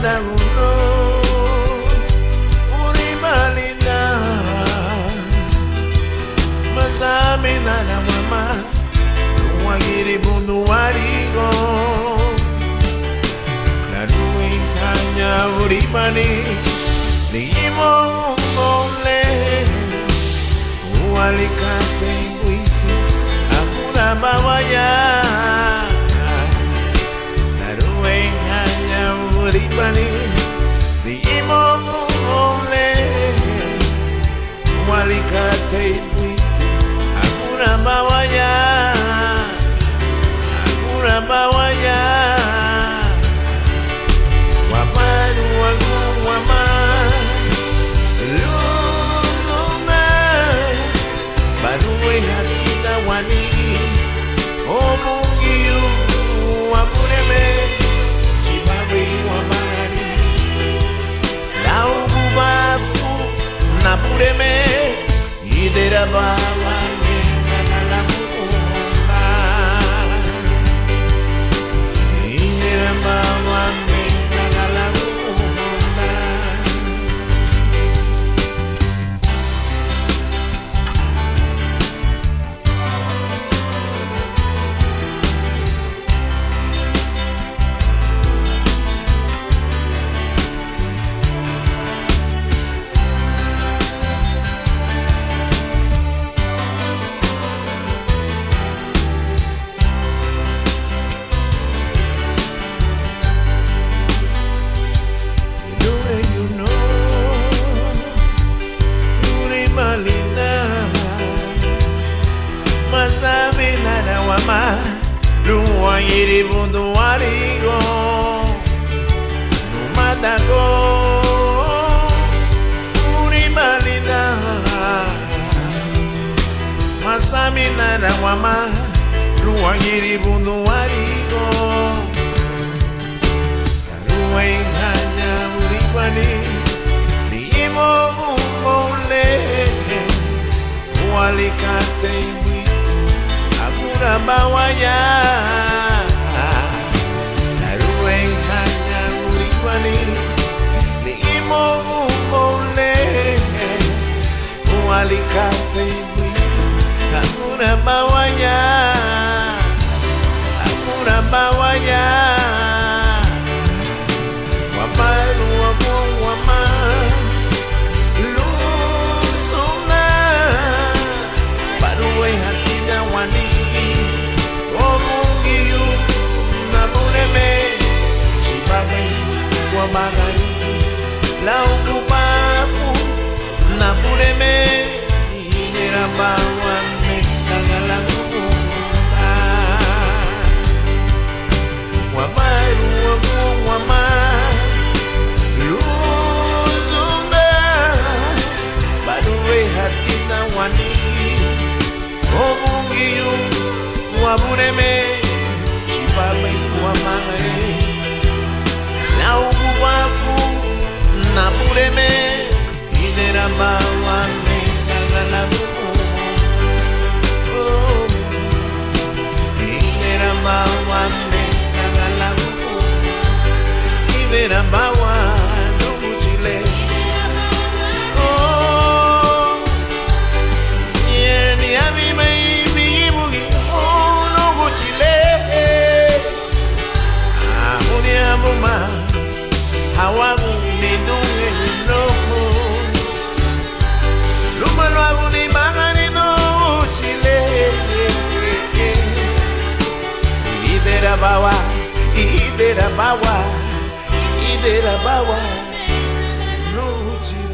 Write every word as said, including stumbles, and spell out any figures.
Lau no uribalina, masaminara wamá lun wagiribudun warigo. Narueihaña wuribani, dimurei le uali katei buiti, agurabawaya. Narueihaña wuribani, dimurei le uali katei buiti, agurabawaya, agurabawaya. Wabaruagun wamá lun sun, barueihati dan wanigi. O Bungiu Wabureme, chibabei wabagari lau bubafu, Nabureme. Ideraba wame nagalaguhunda, ideraba wame nagalaguhunda. Iduheñu no uribalina, masaminara wamá lun wagiribudun warigo. Numadagu uribalina, masaminara wamá lun wagiribudun warigo. Narueihaña wuribani, dimurei le uali katei buiti, agurabawaya. Narueihaña wuribani, dimurei le uali katei buiti, agurabawaya, agurabawaya. Wabaruagun wamá lun sun, barueihati dan wanigi. O Bungiu Nabureme, chibabei wabagari lau bubafu, Nabureme. Ideraba wame nagalaguhunda, wabaruagun wamá lun sun, barueihati dan wanigi. O Bungiu Wabureme, chibabei wamagari lau bubafu, Nabureme. Ideraba wame nagalaguhunda, ideraba wame nagalaguhunda, ideraba wa Núguchi le. Yeni abimei bigibugiñoun Núguchi le. Amudia buma hawagu, niduheñu, luma luagu nibagari Núguchi le. Ideraba wa, ideraba wa, ideraba wa Núguchi le.